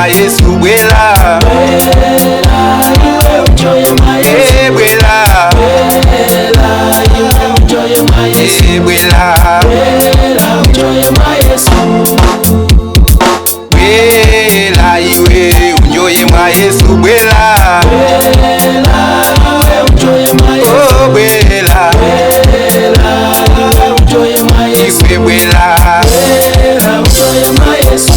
mwa Yesu, bwela. Iwe unjoye mwa Yesu. Eh, bwela. Iwe unjoye mwa Yesu. Eh, bwela. Bwela unjoye mwa Yesu. Bwela iwe unjoye mwa Yesu, bwela. Bwela iwe unjoye mwa Yesu. Oh, bwela. Bwela iwe unjoye mwa Yesu. Iwe bwela. Bwela unjoye mwa Yesu.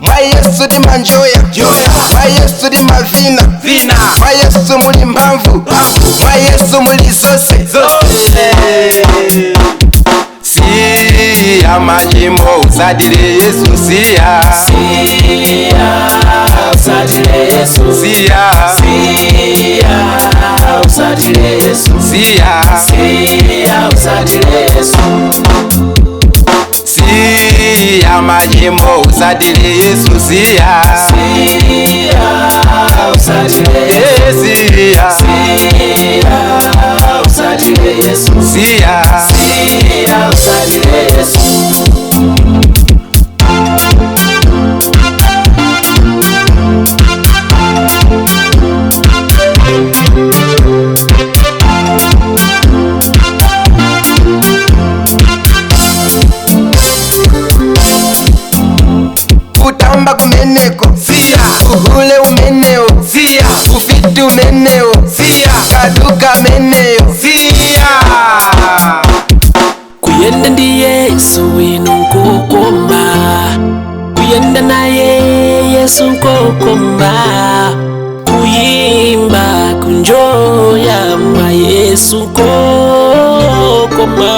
Mwa Yesu ndimanjoya, mwa Yesu ndimavina, Vina. mwa Yesu muli mphamvu, mwa Yesu muli zonse. Siya machimo, usatire Yesu, siya. Siya usatire Yesu. Siya. Siya usatire Yesu. Siya. Siya usatire Yesu. Siya machimo, usatire Yesu, siya. Siya usatire Yesu. Eh, siya. Siya usatire Yesu. Siya. Siya usatire Yesu. Kutamba kumeneko, Siya. uhule umenewo, Siya. ufiti umenewo, Siya. kaduka meneyo. Siya. Kuyenda ndi Yesu wino nkukoma, kuyenda naye Yesu nkokoma, kuyimba kunjoya mwa Yesu nkokoma.